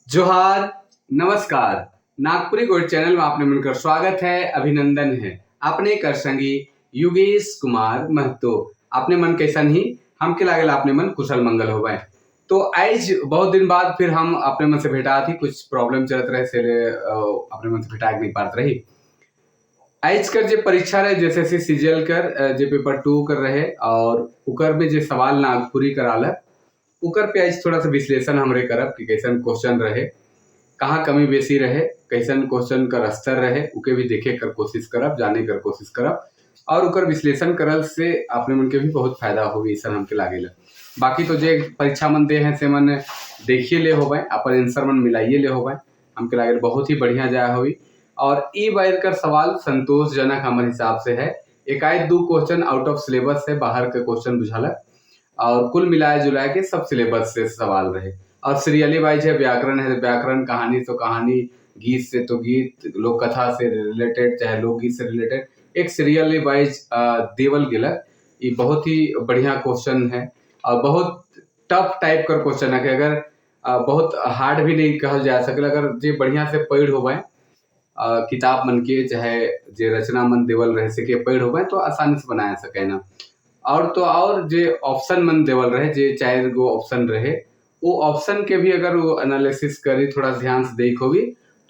जोहार, नमस्कार। Nagpuri gold channel में आपने मनकर स्वागत है, अभिनंदन है। अपने कर संगी युगेश कुमार महतो। अपने मन कैसन ही हमके लागल अपने मन कुशल मंगल होवे। तो आज बहुत दिन बाद फिर हम अपने मन से भेटा थी, कुछ प्रॉब्लम चलत रहे से अपने मन से भेटा नहीं पात रही। आज कर जे परीक्षा रहे जैसे सी सीजीएल कर जे पेपर 2 कर रहे और उकर में जे सवाल नागपुरी कराल उकर पे आज थोड़ा सा विश्लेषण हमरे करब कि कैसन क्वेश्चन रहे, कहाँ कमी बेसी रहे, कैसन क्वेश्चन कर स्तर रहे, उके भी देखे कर कोशिश करब, जाने कर कोशिश करब और उकर विश्लेषण करल से अपने मन के भी बहुत फायदा होगी, ऐसा हमके लागेला। बाकी तो जे परीक्षा मन दे हैं से मन देखिए ले होबे, अपन आंसर मन मिलाइए ले होबे, हमके लागेला बहुत ही बढ़िया जाए होई। और ई बार कर सवाल संतोषजनक हमारे हिसाब से है। एकाएक दो क्वेश्चन आउट ऑफ सिलेबस से बाहर के क्वेश्चन बुझालक और कुल मिलाए जुलाए के सब सिलेबस से सवाल रहे। और सीरियली वाइज है, व्याकरण है व्याकरण, कहानी तो कहानी, गीत से तो गीत, लोक कथा से रिलेटेड चाहे लोकगीत से रिलेटेड, एक सीरियली वाइज देवल गेलक। ये बहुत ही बढ़िया क्वेश्चन है और बहुत टफ टाइप का क्वेश्चन है कि अगर बहुत हार्ड भी नहीं कहल जा सके। अगर जे बढ़िया से पढ़ होवे किताब मन के चाहे जे रचना मन देवल रहे से के पढ़ होवे तो आसानी से बनाया सके ना। और तो और जे ऑप्शन मन देवल रहे, जे 4 गो ऑप्शन रहे, वो ऑप्शन के भी अगर वो एनालिसिस करी थोड़ा ध्यान से देख होगी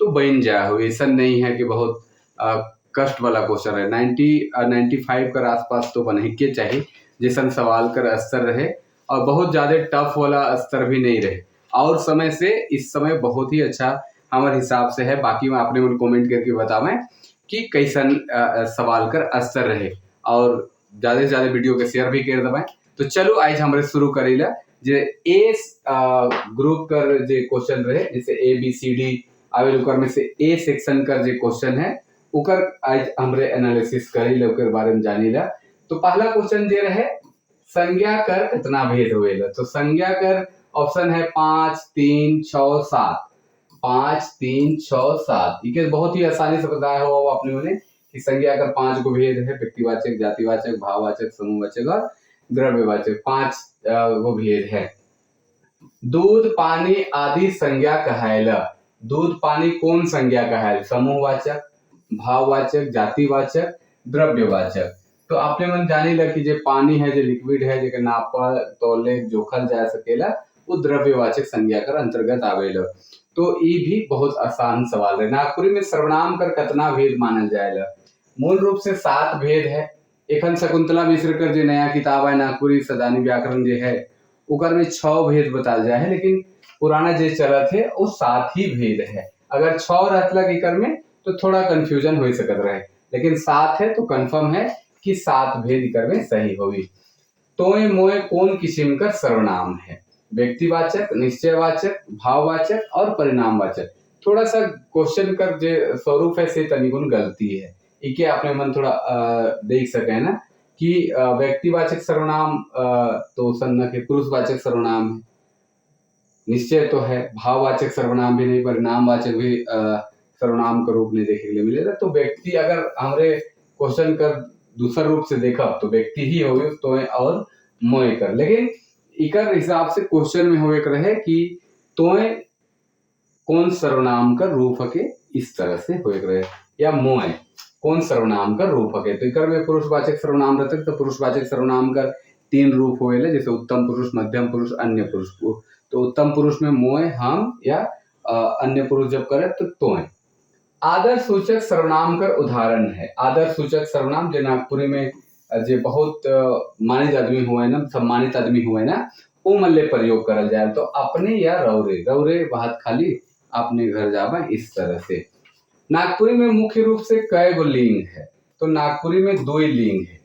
तो बन जाए होगी। ऐसा नहीं है कि बहुत कष्ट वाला क्वेश्चन है। 90 95 कर आसपास तो बन के चाहिए जैसन सवाल कर स्तर रहे और बहुत ज़्यादा टफ वाला स्तर भी नहीं रहे। और समय से इस समय बहुत ही अच्छा हमारे हिसाब से है। बाकी मैं अपने मन कमेंट करके बतावें कि कैसन सवाल कर स्तर रहे और ज़्यादा से ज़्यादा वीडियो के शेयर भी कर दबाएं। तो चलो आज हमारे शुरू करेला जे ए ग्रुप कर जे क्वेश्चन रहे, जैसे ए बी सी डी आवे उकर में से ए सेक्शन कर जे क्वेश्चन है उकर आज हमरे एनालिसिस करेला, उकर बारे में जानीला। तो पहला क्वेश्चन जे रहे, संज्ञा कर कितना भेद होवेला। तो संज्ञा कर ऑप्शन है 5 3 6 7, 5 3 6 7। ये बहुत ही आसानी से बताया हुआ आपने उन्हें कि संज्ञा कर 5 गो भेद है, व्यक्तिवाचक, जातिवाचक, भाववाचक, समूहवाचक और द्रव्यवाचक, 5 गो भेद है। दूध पानी आदि संज्ञा कहायला। दूध पानी कौन संज्ञा कहायल? समूहवाचक, भाववाचक, जातिवाचक, द्रव्यवाचक। तो आपने मन जाने लग कि जे पानी है, जे लिक्विड है, जेके नापा तोले जोखल जा सकेला, वो द्रव्यवाचक संज्ञा कर अंतर्गत आवेला। तो ये भी बहुत आसान सवाल है। नागपुरी में सर्वनाम कर कतना भेद मानल जाएला? मूल रूप से 7 भेद है। एखन शकुंतला मिश्र कर जो नया किताब है नागपुरी सदानी व्याकरण जो है उकर में 6 भेद बताल जाए है, लेकिन पुराना जो चलत है वो 7 ही भेद है। अगर 6 रहतलक एकर में तो थोड़ा कंफ्यूजन हो सकत रहे, लेकिन 7 है तो कंफर्म है कि 7 भेद एकर में सही होगी। तोय मोय कौन किस्म का सर्वनाम है? व्यक्तिवाचक, निश्चयवाचक, भाववाचक और परिणामवाचक। थोड़ा सा क्वेश्चन का जो स्वरूप है से तनिकुन गलती है, इके अपने मन थोड़ा देख सके ना कि व्यक्तिवाचक सर्वनाम तो सन्न के पुरुषवाचक सर्वनाम है, निश्चय तो है, भाववाचक सर्वनाम भी नहीं, परिणामवाचक भी सर्वनाम का रूप नहीं देखे के लिए मिलेगा। तो व्यक्ति अगर हमारे क्वेश्चन का दूसरा रूप से देखा तो व्यक्ति ही होगी तो और मोय कर, लेकिन इकर हिसाब से क्वेश्चन में होए रहे कि तोय कौन सर्वनाम का रूप हके, इस तरह से होए रहे, या मोय कौन सर्वनाम का रूप हके। तो इकर में पुरुषवाचक सर्वनाम रहते तो पुरुषवाचक सर्वनाम का 3 रूप होएले, जैसे उत्तम पुरुष, मध्यम पुरुष, अन्य पुरुष। तो उत्तम पुरुष में मोय, हम या अन्य पुरुष जब करे तो तोय। आदर सूचक सर्वनाम का उदाहरण है। आदर सूचक सर्वनाम जो नागपुरी में जे बहुत मानित आदमी हुए ना, सम्मानित आदमी हुए ना, वो मल्ले प्रयोग करल जाए तो अपने या रौरे, रौरे बात खाली अपने घर जावा, इस तरह से। नागपुरी में मुख्य रूप से कई गो लिंग है, तो नागपुरी में 2 ही लिंग है,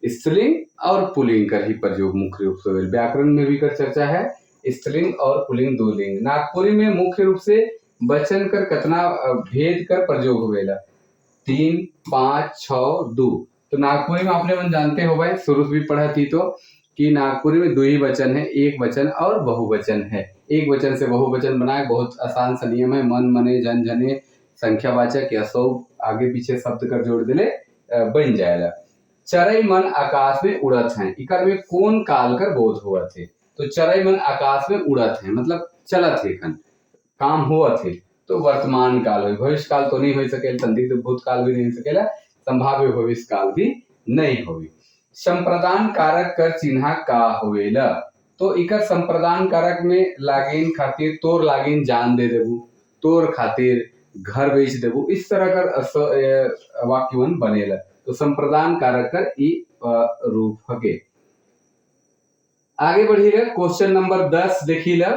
स्त्रीलिंग और पुल्लिंग का ही प्रयोग मुख्य रूप से होल। व्याकरण में भी कर चर्चा है, स्त्रीलिंग और पुल्लिंग 2 लिंग। नागपुरी में मुख्य रूप से वचन कर कतना भेद कर प्रयोग होवेला? 3 5 6 2। तो नागपुरी में आपने मन जानते हो भाई, शुरू से भी पढ़ा थी तो कि नागपुरी में 2 ही वचन है, एक वचन और बहुवचन है। एक वचन से बहुवचन बनाए बहुत आसान सा नियम है, मन मने जन जने संख्यावाचक या सौ आगे पीछे शब्द कर जोड़ दिले बन जाएगा। चरई मन आकाश में उड़त हैं, इकर में कौन काल कर बोध हुआ थे? तो चरई मन आकाश में उड़त हैं मतलब चलत है खन, काम होवत है तो वर्तमान काल हो। भविष्य काल तो नहीं हो सकेला, संदिग्ध भूतकाल भी नहीं हो सकेला, संभाव्य भविष्य काल भी नहीं होई। संप्रदान कारक कर चिन्हा का होवेला? तो इकर संप्रदान कारक में लागिन खातिर तोर लागिन जान दे देबू, तोर खातिर घर बेच देबू, इस तरह कर वाक्यवन बनेला। तो संप्रदान कारक कर ई रूप हके। आगे बढ़ी रे क्वेश्चन नंबर 10 देखी ल।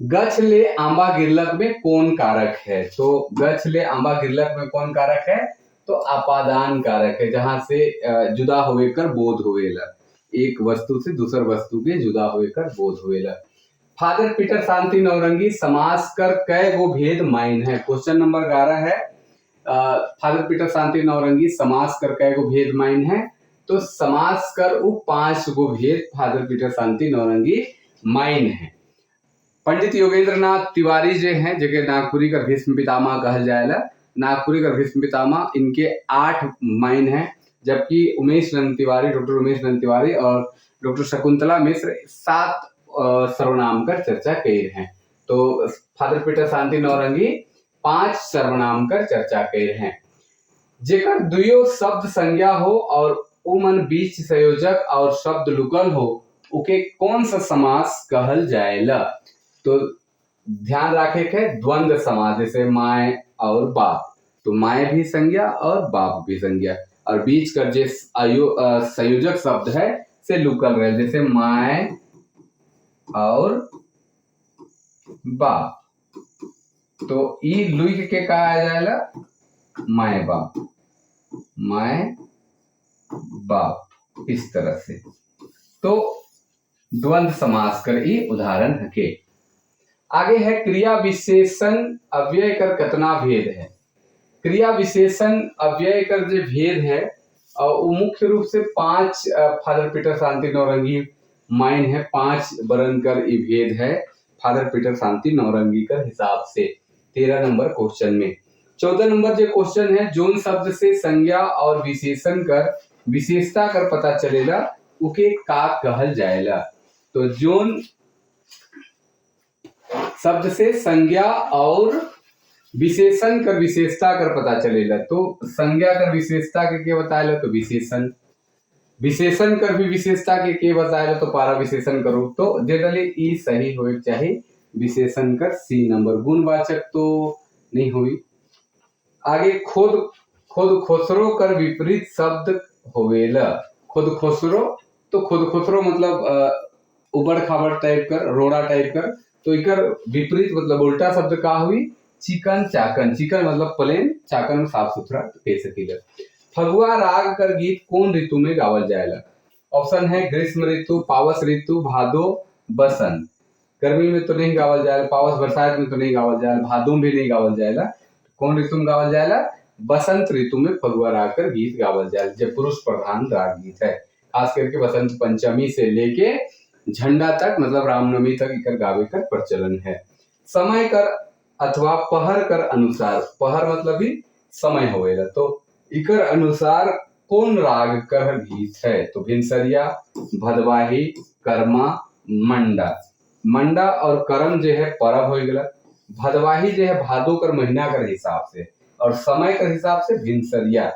गछ ले आंबा गिरलक में कौन कारक है? तो गछ ले आंबा गिरलक में कौन कारक है? तो अपादान कारक है, जहां से जुदा होवे कर बोध होवेला, एक वस्तु से दूसर वस्तु के जुदा होवे कर बोध होवेला। फादर पीटर शांति नौरंगी समास कर कै गो भेद माइन है? क्वेश्चन नंबर 11 है। फादर पीटर शांति नौरंगी समास कर कै गो भेद माइन है? तो समास कर उ 5 गो भेद फादर पीटर शांति नौरंगी माइन है। पंडित योगेंद्र नाथ तिवारी जो हैं, जेके नागपुरी का भीष्म पितामह कहल जाएला, नागपुरी का भीष्म पितामह, इनके 8 माइन हैं, जबकि उमेश नंद तिवारी, डॉक्टर उमेश नंद तिवारी और डॉक्टर शकुंतला मिश्र 7 सर्वनाम कर चर्चा कर हैं। तो फादर पीटर शांति नौरंगी 5 सर्वनाम कर चर्चा कर हैं। जेकर दुयो शब्द संज्ञा हो और उमन बीच संयोजक और शब्द लुकल हो, उके कौन सा समास कहल जाएला? तो ध्यान रखे के द्वंद्व समास, जैसे माए और बाप, तो माए भी संज्ञा और बाप भी संज्ञा, और बीच का जो संयोजक शब्द है से लुकल रहे, जैसे माए और बाप, तो ई लुक के कहा जाएगा माए बाप, माए बाप, इस तरह से। तो द्वंद्व समास कर ई उदाहरण हके। आगे है क्रिया विशेषण अव्यय कर कतना भेद है? क्रिया विशेषण अव्यय कर जो भेद है वो मुख्य रूप से 5 फादर पीटर शांति नौरंगी माइन है, 5 बरन कर ई भेद है फादर पीटर शांति नौरंगी कर हिसाब से 13 नंबर क्वेश्चन में। 14 नंबर जो क्वेश्चन है, जोन शब्द से संज्ञा और विशेषण कर विशेषता कर पता चलेला उके का कहल जाएला? तो जोन शब्द से संज्ञा और विशेषण कर विशेषता कर पता चलेला, तो संज्ञा कर विशेषता के बताएला? तो विशेषण। विशेषण कर भी विशेषता के बताएला? तो पारा विशेषण करो। तो जनरली ई सही होए चाहिए विशेषण कर सी नंबर, गुणवाचक तो नहीं हुई। आगे खुद खुद खुसरो कर विपरीत शब्द होवेला। खुद खुसरो, तो खुद खुसरो मतलब उबड़ खाबड़ टाइप कर, रोड़ा टाइप कर, तो इकर विपरीत मतलब उल्टा शब्द का हुई? चिकन चाकन। चिकन मतलब प्लेन, चाकन साफ सुथरा कह सकीला। फगुआ राग कर गीत कौन ऋतु में गावल जाएला? ऑप्शन है ग्रीष्म ऋतु, पावस ऋतु, भादो, बसंत। गर्मी में तो नहीं गावल जाएला, पावस बरसात में तो नहीं गावल जाएला, भादो में भी नहीं गावल जाएला। कौन ऋतु में गावल जाएला? बसंत ऋतु में फगुआ राग कर गीत गावल जाएला, जब पुरुष प्रधान राग गीत है। खास करके बसंत पंचमी से लेके झंडा तक, मतलब रामनवमी तक इकर गावे कर प्रचलन है। समय कर अथवा पहर कर अनुसार, पहर मतलब भी समय होवेला, तो इकर अनुसार कौन राग कर गीत है? तो भिनसरिया, भदवाही, कर्मा, मंडा। मंडा और करम जो है परब हो गया, भदवाही जो है भादो कर महीना कर हिसाब से, और समय कर हिसाब से भिनसरिया,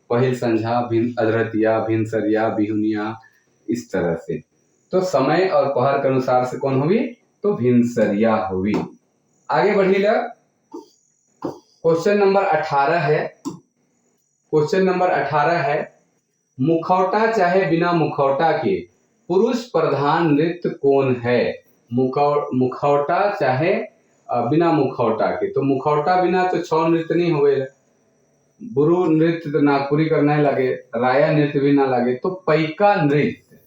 पहिल संझा, भिन अधरतिया, भिनसरिया, बिहुनिया, इस तरह से। तो समय और पहर के अनुसार से कौन होगी? तो भिनसरिया होगी। आगे बढ़ी ल, क्वेश्चन नंबर 18 है। क्वेश्चन नंबर 18 है, मुखौटा चाहे बिना मुखौटा के पुरुष प्रधान नृत्य कौन है? मुखौटा चाहे बिना मुखौटा के, तो मुखौटा बिना तो छौ नृत्य नहीं होवेला। बुरु नृत्य तो नागपुरी करना ही लगे, राया नृत्य भी ना लगे, तो पैका नृत्य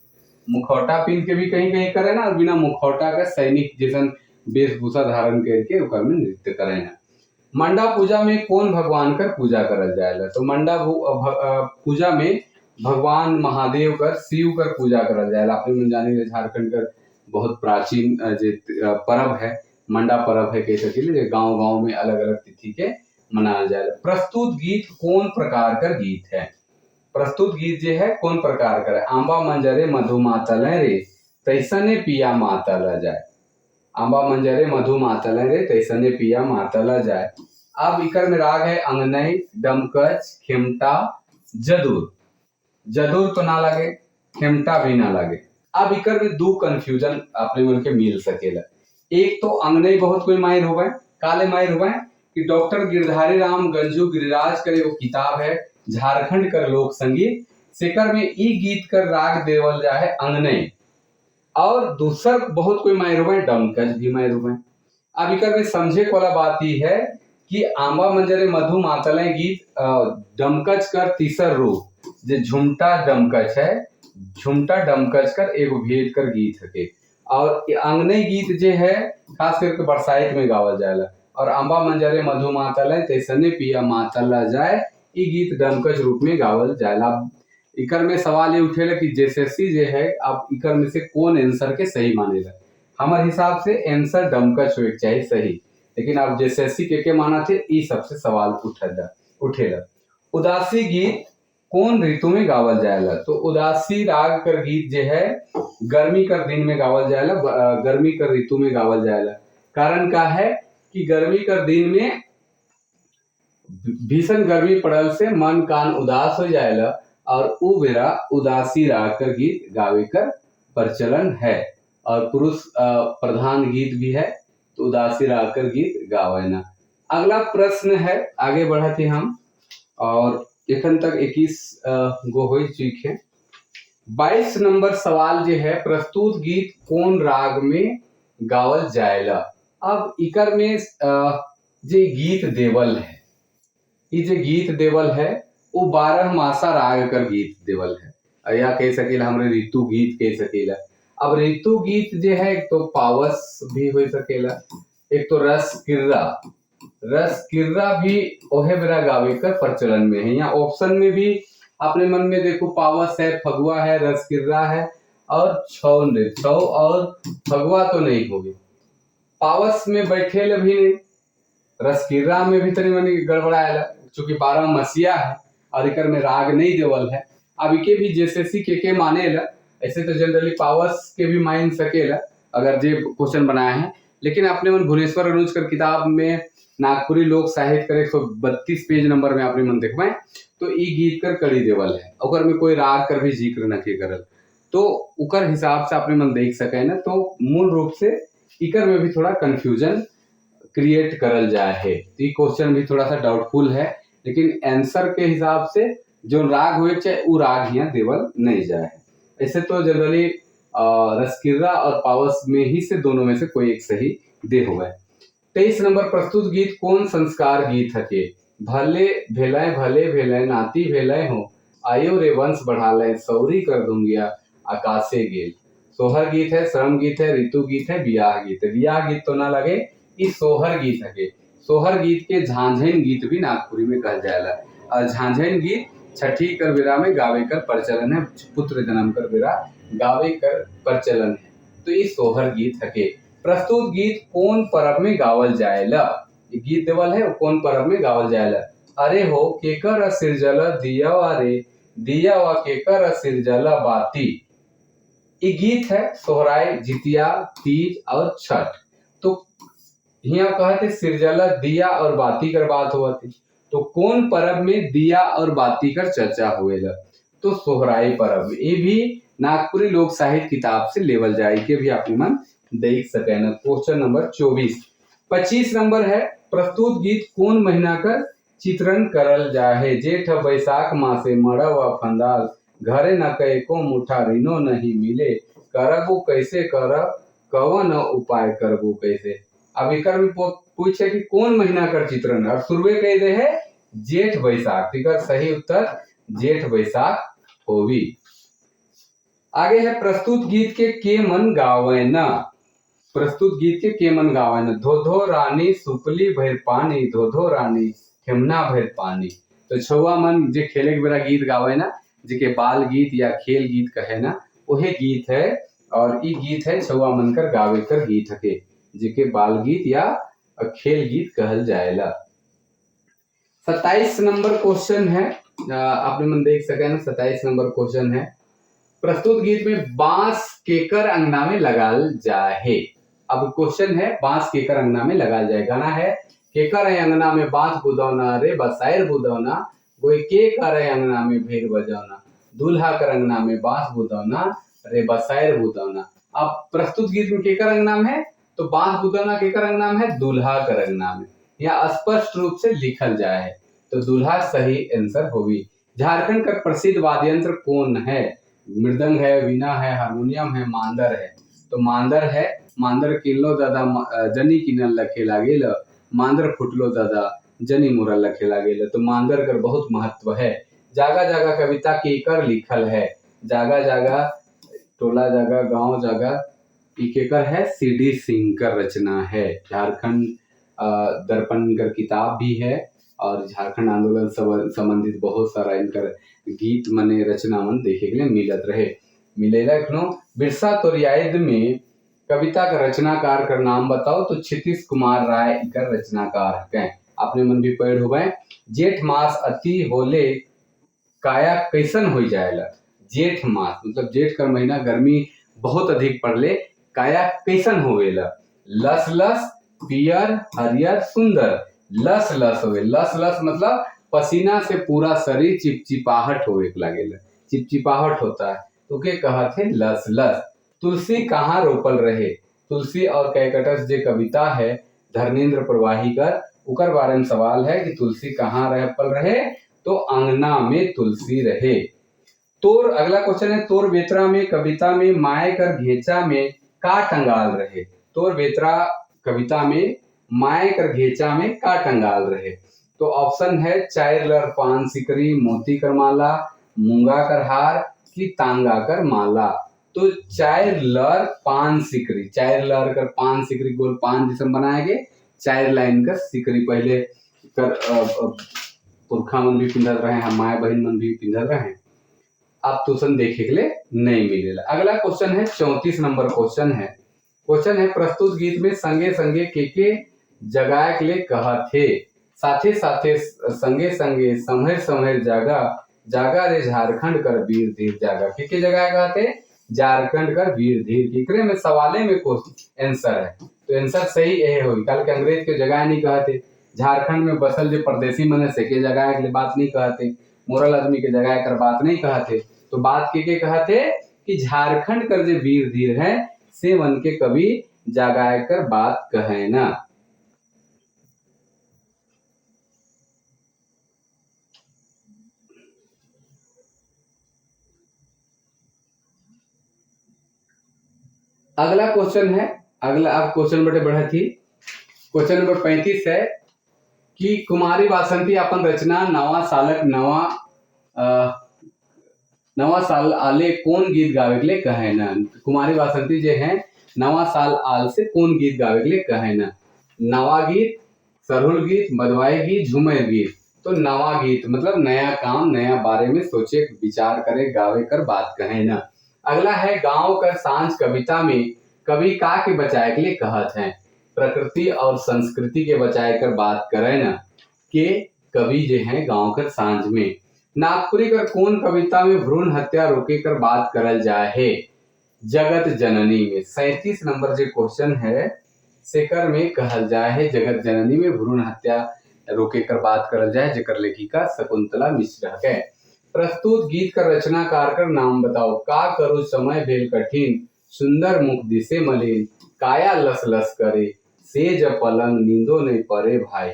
मुखौटा पहन के भी कहीं कहीं करे ना, और बिना मुखौटा के सैनिक जैसन वेशभूषा धारण करके ओकर में नृत्य करे ना। मंडा पूजा में कौन भगवान कर पूजा करल जाएला? तो मंडा पूजा में भगवान महादेव कर, शिव कर पूजा करल जाएला। अपने मन जाने झारखंड कर बहुत प्राचीन जे परब है, मंडा परब है कह सकीले, जे गांव गांव में अलग अलग तिथि के मनाल जाएला। प्रस्तुत गीत कौन प्रकार कर गीत है? प्रस्तुत गीत जे है कौन प्रकार कर है? आंबा मंजरे मधुमातल रे तैसने पिया मातल जाए। आंबा मंजरे मधु मातल रे तैसने पिया मातला जाए। अब इकर में राग है अंगनई, डमकच, खेमटा, जदूर। जदूर तो ना लगे, खेमटा भी ना लगे। अब इकर में दो कंफ्यूजन अपने मन के मिल सकेला। एक तो अंगनई बहुत कोई माहिर हो गए, काले माहिर हो गए कि डॉक्टर गिरधारी राम गंजू गिरिराज कर एगो किताब है झारखंड कर लोक संगीत, सेकर में ई गीत कर राग देवल जाए अंगनई। और दूसर बहुत कोई माहिर हो गए डमकच भी माहिर हो गए। अब इकर में समझे वाला बात ई है कि आंबा मंजरे मधु मातले गीत डमकच कर तीसर रूप जे झुमटा डमकच है, झुमटा डमकच कर एगो भेद कर गीत हके। और अंगनई गीत जे है खास करके बरसाइत में गावल जाएला। और आंबा मंजरे मधु मातले तैसने पिया मातला जाए, ई गीत डमकच रूप में गावल जाएला। इकर में सवाल ये उठेला कि जेएसएससी जे है आप इकर में से कौन आंसर के सही मानेला। हमारे हिसाब से आंसर डमकच होए के चाहिए सही, लेकिन आप जेएसएससी के माना थे ई सबसे सवाल उठेला। उदासी गीत कौन ऋतु में गावल जाएला? तो उदासी राग कर गीत जे है गर्मी कर दिन में गावल जाएला, गर्मी कर ऋतु में गावल जाएला। कारण का है कि गर्मी कर दिन में भीषण गर्मी पड़ल से मन कान उदास हो जाएला और उ बेरा उदासी राग कर गीत गावे कर प्रचलन है। और पुरुष प्रधान गीत भी है तो उदासी राग कर गीत गावे ना। अगला प्रश्न है, आगे बढ़ते हम और एखन तक 21 गो हो चुके है। 22 नंबर सवाल जो है, प्रस्तुत गीत कौन राग में गावल जाएला? अब इकर में जे गीत देवल है, ये जे गीत देवल है वो 12 मासा राग कर गीत देवल है, या कह सकेला हमरे ऋतु गीत कह सकेला। अब ऋतु गीत जे है एक तो पावस भी हो सकेला, एक तो रस किर्रा, रस किर्रा भी ओहे बेरा गावे कर प्रचलन में है। यहाँ ऑप्शन में भी अपने मन में देखो पावस है, फगुआ है, रसकिर्रा है और छौ नृत्य। छौ और फगुआ तो नहीं होगी, पावस में बैठे भी नहीं, रसकिर्रा में भी तनी मनी गड़बड़ाएला चूंकि 12 मसिया है और इकर में राग नहीं देवल है। अब इके भी जेएसएससी के माने ला, ऐसे तो जनरली पावस के भी मान सकेला अगर जे क्वेश्चन बनाए हैं, लेकिन अपने मन भुवनेश्वर अनुज कर किताब में नागपुरी लोक साहित्य कर 132 पेज नंबर में अपने मन देखबे तो ई गीत कर कड़ी देवल है, ओकर में कोई राग कर भी जिक्र न के करल, तो उकर हिसाब से अपने मन देख सके ना। तो मूल रूप से इकर में भी थोड़ा कंफ्यूजन क्रिएट करल जाए है, तो ये क्वेश्चन भी थोड़ा सा डाउटफुल है, लेकिन आंसर के हिसाब से जो राग हुए चाहे वो राग यहाँ देवल नहीं जाए है। ऐसे तो जनरली रसकिर्रा और पावस में ही से दोनों में से कोई एक सही दे हुआ है। 23 नंबर प्रस्तुत गीत कौन संस्कार गीत हके? भले भेलय भले भेलय नाती भेलय हो, आयो रे वंश बढ़ालय सौरी कर दूंगिया आकाशे गेल। सोहर गीत है, श्रम गीत है, ऋतु गीत है, बियाह गीत है। बियाह गीत तो ना लगे, ई सोहर गीत हके। सोहर गीत के झांझन गीत भी नागपुरी में कहल जाएला और झांझन गीत छठी कर बेरा में गावे कर प्रचलन है, पुत्र जन्म कर बेरा गावे कर प्रचलन है, तो ये सोहर गीत हके। प्रस्तुत गीत कौन पर्व में गावल जाएला? ये गीत देवल है कौन पर्व में गावल जाएला? अरे हो केकर सिरजल दिया रे दिया वा केकर सिरजल बाती। ये गीत है सोहराय, जितिया, तीज और छठ। तो यहाँ कहते सिरजला दिया और बाती कर बात हुआ थी, तो कौन पर्व में दिया और बाती कर चर्चा हुएला? तो सोहराई पर्व में। ये भी नागपुरी लोक साहित्य किताब से लेवल जाए के भी आप मन देख सके ना। Question number 24। 25 नंबर है, प्रस्तुत गीत कौन महीना कर चित्रण करल जाहे? जेठ बैसाख मासे मड़वा फंदाल, घरे न एको मुठा ऋणो नहीं मिले, करबो कैसे करब कवन उपाय करबो कैसे। अब एकर में पूछे कि कौन महीना कर चित्रण, और शुरुए कह दे है जेठ बैसाख, एकर सही उत्तर जेठ बैसाख होवी। आगे है प्रस्तुत गीत के मन गावे न। प्रस्तुत गीत के मन गावे न। धो धो रानी सुपली भर पानी, धो धो रानी ठेमना भर पानी। तो छुआ मन जे खेले के बेरा गीत गावे ना, जेके बाल गीत या खेल गीत कहे ना, वही गीत है। और ई गीत है छुआ मन कर गावे कर गीत हके, जेके बाल गीत या खेल गीत कहल जाएला। 27 नंबर क्वेश्चन है, आपने मन देख सके ना, 27 नंबर क्वेश्चन है। प्रस्तुत गीत में बांस केकर अंगना में लगाल जाहे। अब क्वेश्चन है बांस केकर अंगना में लगाल जाए। गाना है केकर अंगना में बांस बुदौना रे बसायर बुदौना, गोई के कर अंगना में भेर बजौना, दूल्हा कर अंगना में बांस बुदौना रे बसायर बुदौना। अब प्रस्तुत गीत में केकर अंगना में है तो बांस बुदौना केकर अंगना में है, दूल्हा कर अंगना में। यह स्पष्ट रूप से लिखल जाए है तो दूल्हा सही आंसर होगी। झारखंड का प्रसिद्ध वाद्य यंत्र कौन है? मृदंग है, वीणा है, हारमोनियम है, मांदर है। तो मांदर है, मांदर किनलो दादा जनी किनल लखे लागेल, मांदर फुटलो दादा जनी मोरा लखे लागेल। तो मांदर कर बहुत महत्व है। जागा जागा कविता केकर लिखल है? जागा जागा टोला जागा गांव जागा ई केकर है? सी.डी. सिंह कर रचना है। झारखंड दर्पण कर किताब भी है और झारखंड आंदोलन संबंधित बहुत सारा इनकर गीत मने रचना मन देखे के लिए मिलत रहे मिलेला एखनो। बिरसा तोरियाद में कविता का रचनाकार कर नाम बताओ तो क्षितिश कुमार राय इकर रचनाकार हैं। अपने मन भी पढ़ हुए। जेठ मास अति होले काया कैसन हो जाएला? जेठ मास मतलब जेठ का महीना, गर्मी बहुत अधिक पड़ले काया कैसन होवेला? लस लस पियर हरियर सुंदर, लस लस होवे। लस लस मतलब पसीना से पूरा शरीर चिपचिपाहट होवे लागेला, चिपचिपाहट होता है तो के कहत है लस लस। तुलसी कहाँ रोपल रहे? तुलसी और कैकटस जे कविता है धर्मेंद्र प्रवाही कर, उकर बारे में सवाल है कि तुलसी कहाँ रोपल रहे तो अंगना में तुलसी रहे। तोर अगला क्वेश्चन है तोर बेतरा में कविता में माए कर घेचा में का टंगाल रहे? तोर बेतरा कविता में माए कर घेचा में का टंगाल रहे? तो ऑप्शन है चार लर पान सिकरी, मोती कर माला, मूंगा कर हार की तांगा कर माला। तो चार लर पान सिकरी, चार लर कर पान सिकरी गोल पान जिसम बनाए गए चार लाइन कर सिकरी पहले कर पुरखा मन भी पिंधल रहे हैं, माए बहन मन भी पिंधल रहे हैं, अब तो सन देखे के लिए नहीं मिलेला। अगला क्वेश्चन है 34 नंबर क्वेश्चन है। क्वेश्चन है प्रस्तुत गीत में संगे संगे के जगाए के लिए कहा थे, साथे साथे संगे संगे संभर संभर जागा जागा रे झारखंड कर वीर धीर जागा। के जगाए कहा थे? झारखंड कर वीर धीर। केकरे में सवाले में आंसर है तो आंसर सही यह होगी। कल के अंग्रेज के जगह नहीं कहते, झारखंड में बसल जो परदेसी मने से के जगह के लिए बात नहीं कहते, मोरल आदमी के जगह कर बात नहीं कहते, तो बात के कहते कि झारखंड कर जो वीर धीर है से मन के कभी जगाए कर बात कहे ना। अगला क्वेश्चन है, अगला अब क्वेश्चन बटे बढ़ा थी क्वेश्चन नंबर 35 है कि कुमारी वासंती अपन रचना नवा सालक नवा साल आले कौन गीत गावे के लिए कहे ना? कुमारी वासंती जो है नवा साल आल से कौन गीत गावे के लिए कहे ना? नवा गीत, सरहुल गीत, मधवाई गीत, झूमर गीत। तो नवा गीत मतलब नया काम, नया बारे में सोचे विचार करे गावे कर बात कहे ना। अगला है गांव कर सांझ कविता में कवि का के बचाए के लिए कहत हैं? प्रकृति और संस्कृति के बचाए कर बात करें ना के कवि जो हैं गांव कर सांझ में। नागपुरी कर कौन कविता में भ्रूण हत्या रोके कर बात करल जाए है? जगत जननी में। 37 नंबर जो क्वेश्चन है सेकर में कहल जाए है जगत जननी में भ्रूण हत्या रोके कर बात करल जाए, जेकर लेखिका शकुंतला मिश्र है। प्रस्तुत गीत का रचनाकार कर नाम बताओ। का करो समय भेल कठिन, सुंदर मुख दिसे मलिन, काया लस लस करे, सेज पलंग नींदो नहीं परे भाई।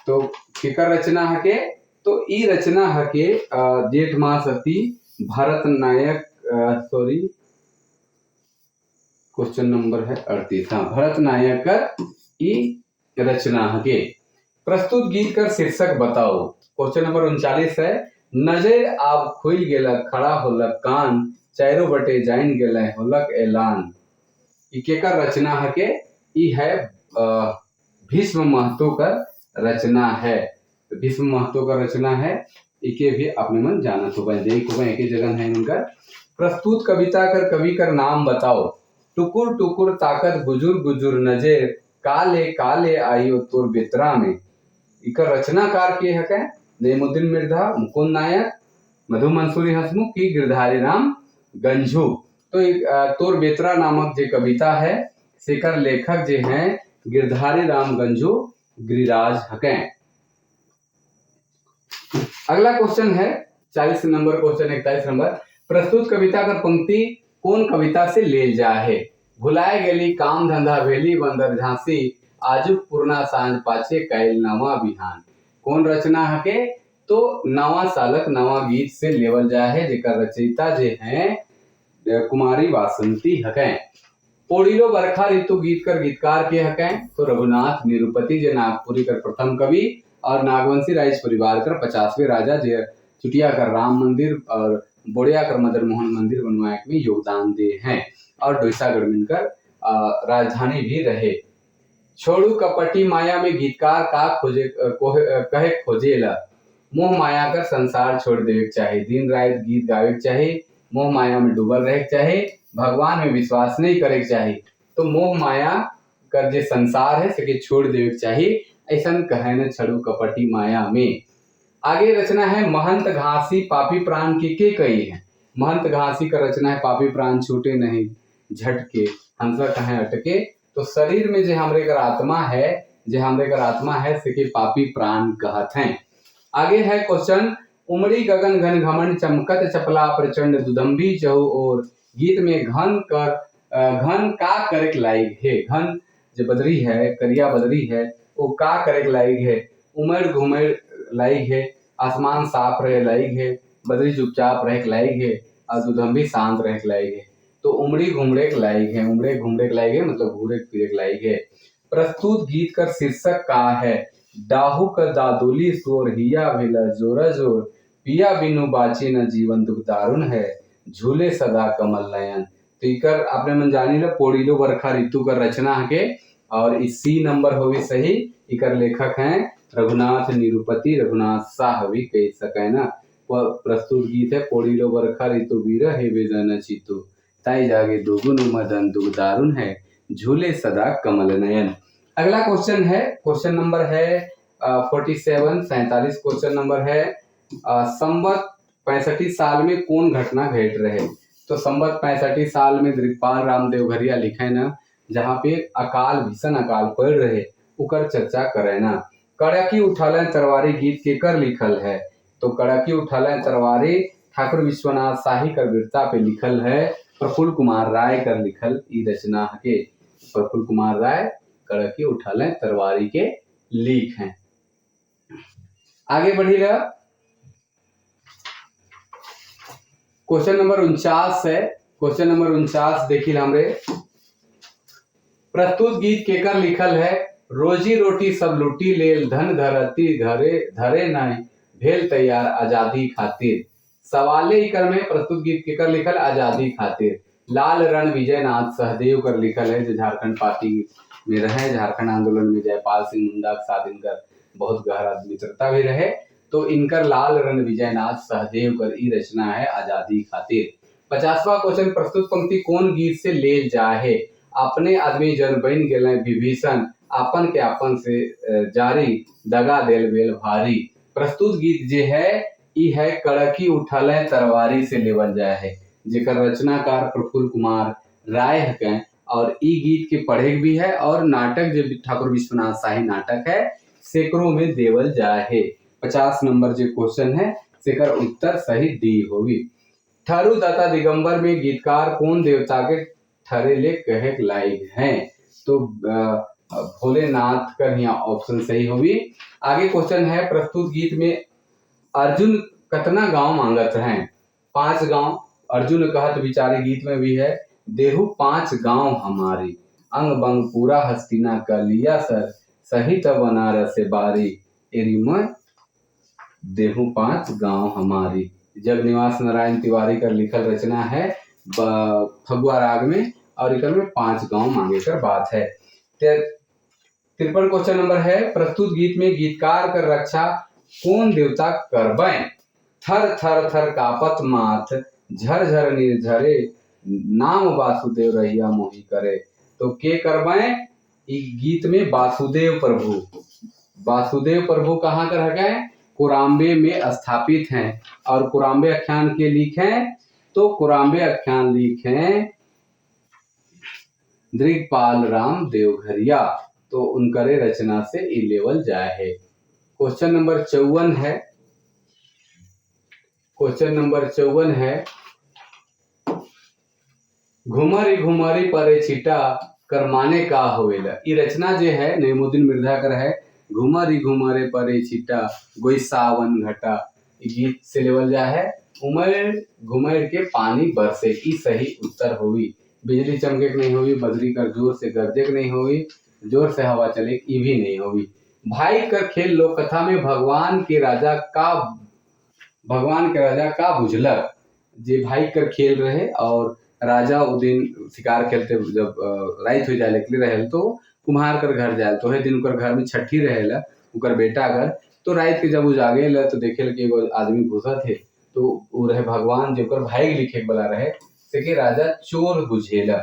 तो केकर रचना हके? तो ई रचना हके जेठ मासती भरत नायक, सॉरी क्वेश्चन नंबर है 38, हाँ भरत नायक कर ई रचना हके। प्रस्तुत गीत कर शीर्षक बताओ। क्वेश्चन नंबर 39 है नजर आब खुल गेलक खड़ा होलक कान, चारों बटे जाइन गेल होलक ऐलान। ई केकर रचना हके? ई है भीष्म महतो कर रचना है। तो भीष्म महतो का रचना है, इके भी अपने मन जाना तो देख हो एक जगह है उनका। प्रस्तुत कविता कर कवि कर नाम बताओ। टुकुर टुकुर ताकत गुजुर गुजुर नजर, काले काले आइयो तोर बेतरा में। इकर रचनाकार के हके? नईमुद्दीन मिर्जा, मुकुंद नायक, मधु मंसूरी हसमुख की गिरधारी राम गंझू। तो एक तोर बेतरा नामक जे कविता है, सेकर लेखक जे हैं गिरधारी राम गंजू गिरिराज हकें। अगला क्वेश्चन है 40 नंबर क्वेश्चन, 41 नंबर। प्रस्तुत कविता का पंक्ति कौन कविता से लेल जा है? भुलाए गेली काम धंधा भेली बंदर झांसी, आजुक पुरना सांझ पाछे कैल नवा बिहान। कौन रचना हके? तो नवा सालक नवा गीत से लेवल जा है, जेकर रचयिता जे हैं कुमारी वासंती हकें। पोड़ीलो बरखा ऋतु गीत कर गीतकार के हकें? तो रघुनाथ निरुपति जे नागपुरी कर प्रथम कवि और नागवंशी राज परिवार कर 50वें राजा जे चुटिया कर राम मंदिर और बोड़िया कर मदन मोहन मंदिर बनवाए में योगदान दे हैं और डोईसागढ़ में इनकर राजधानी भी रहे। छोड़ू कपटी माया में गीतकार का खोजे कहे खोजेला? मोह माया कर संसार छोड़ देवे के चाही, दिन रात गीत गावे के चाही, मोह माया में डूबल रहे के चाही, भगवान में विश्वास नहीं करे के चाही। तो मोह माया कर जे संसार है सके छोड़ देवे के चाही, ऐसा कहे न छड़ू कपटी माया में। आगे रचना है महंत घासी पापी प्राण के कही है। महंत घासी का रचना है पापी प्राण छूटे नहीं झटके, हंसा कहे अटके। तो शरीर में जो हमरे कर आत्मा है, जो हमरे कर आत्मा है सके पापी प्राण कहत हैं। आगे है क्वेश्चन उमड़ी गगन घन घमंड चमकत चपला प्रचंड दुदम्बी चहु और गीत में घन कर घन का करे लायक है? घन जो बदरी है, करिया बदरी है, वो का करे लायक है? उमड़ घुमड़ लायक है, आसमान साफ रहे लायक है, बदरी चुपचाप रहे लायक है और दुधम्बी शांत रहे लायक है। तो उमड़ी घुमड़े के लायक है, उमड़े घुमड़े के लायक है, मतलब घूरे फिरे के लायक है। प्रस्तुत गीत का शीर्षक का है? डाहू कर दादोली सोर हिया भेला जोरा जोर, पिया बिनु बाचे न जीवन दुख दारुण है, झूले सदा कमल नयन। तो इकर आपने मन जानी लो पोड़ीलो बरखा ऋतु कर रचना है और इस सी नंबर होवी सही। इकर लेखक हैं रघुनाथ निरुपति, रघुनाथ शाह भी कह सके ना। प्रस्तुत गीत है पोड़ीलो बरखा ऋतु वीर हे वेदन चितु, ताई जागे दुगुन मदन दुख दारुण है, झूले सदा कमल नयन। अगला क्वेश्चन है, क्वेश्चन नंबर है 47, 47 क्वेश्चन नंबर है। संवत 65 साल में कौन घटना घट रहे? तो संवत 65 साल में दृगपाल राम देवघरिया लिखे ना, जहाँ पे अकाल भीषण अकाल पड़ रहे उकर चर्चा करे ना। कड़की उठालन तरवारी गीत के कर लिखल है? तो कड़की उठालन तरवारी ठाकुर विश्वनाथ शाही कर वीरता पे लिखल है, प्रफुल्ल कुमार राय कर लिखल ई रचना के। प्रफुल्ल कुमार राय कड़की उठालन तरवारी के लीख हैं। आगे बढ़ी रहा क्वेश्चन नंबर 49 है। क्वेश्चन नंबर 49 देखी हमरे प्रस्तुत गीत केकर लिखल है? रोजी रोटी सब लूटी लेल, धन धरती घरे धरे नहीं, भेल तैयार आजादी खातिर। सवाले इकर में प्रस्तुत गीत केकर लिखल आजादी खातिर? लाल रण विजयनाथ सहदेव कर लिखल है, जो झारखंड पार्टी में रहे, झारखंड आंदोलन में जयपाल सिंह मुंडा के साथ इनकर बहुत गहरा मित्रता भी रहे। तो इनकर लाल रण विजयनाथ सहदेव कर ई रचना है आजादी खातिर। 50वां क्वेश्चन प्रस्तुत पंक्ति कौन गीत से लेल जाहे? अपने आदमी जन बन गए विभीषण, अपन के अपन से जारी, दगा देल बेल भारी। प्रस्तुत गीत जे है ई है कड़की उठल तरवारी से लेवल जाए है, जेकर रचनाकार प्रफुल्ल कुमार राय हकें और ई गीत के पढ़े भी है और नाटक जो ठाकुर विश्वनाथ शाही नाटक है सैकड़ों में देवल जाए है। 50 नंबर जो क्वेश्चन है सेकर उत्तर सही डी होगी। ठरू दाता दिगंबर में गीतकार कौन देवता के ठरे ले कहे लायक हैं? तो भोलेनाथ का यहाँ ऑप्शन सही होगी। आगे क्वेश्चन है प्रस्तुत गीत में अर्जुन कतना गांव मांगत हैं? 5 गांव। अर्जुन कहत बिचारी गीत में भी है देहु 5 गांव हमारी, अंग बंग पूरा हस्तिना का लिया सर, सहित बनारस बारी, एरी में देहु 5 गांव हमारी। जगनिवास नारायण तिवारी का लिखल रचना है फगुआ राग में और इकर में 5 गांव मांगे कर बात है। 53 क्वेश्चन नंबर है प्रस्तुत गीत में गीतकार कर रक्षा कौन देवता करबे? थर थर थर कापत माथ, झर झर निर्झरे, नाम वासुदेव रहिया मोही करे। तो के करबे ई गीत में? वासुदेव प्रभु। वासुदेव प्रभु कहाँ कर गए? कोराम्बे में स्थापित हैं और कोराम्बे आख्यान के लिखे तो कोराम्बे आख्यान लिखे दृगपाल राम देवघरिया, तो उनकरे रचना से ई लेवल जाए है। क्वेश्चन नंबर 54 है। क्वेश्चन नंबर 54 है, घुमरी घुमरी परे छीटा कर माने का होवेला। ई रचना जे है नईमुद्दीन मिर्जा कर है। घुमरी घुमरे परे छीटा गोई सावन घटा, गीत से लेवल जाए है। उमर घुमर के पानी बरसे, ई सही उत्तर होवी। बिजली चमके नहीं होवी, बदरी कर जोर से गरजे के नहीं होवी, जोर से हवा चले ई भी नहीं होवी। भाई कर खेल लोक कथा में भगवान के राजा का बुझलक। जे भाई कर खेल रहे और राजा उ दिन शिकार खेलते जब रात हो जाए निकले रहे तो कुम्हार कर घर जाए, तो दिन उनकर घर में छठी रहेला उनकर बेटा घर, तो रात के जब वो जागे तो देखे कि एगो आदमी घुसत है, तो वो रहे भगवान जो उनकर भाई लिखे वाला रहे, से कि राजा चोर बुझेला।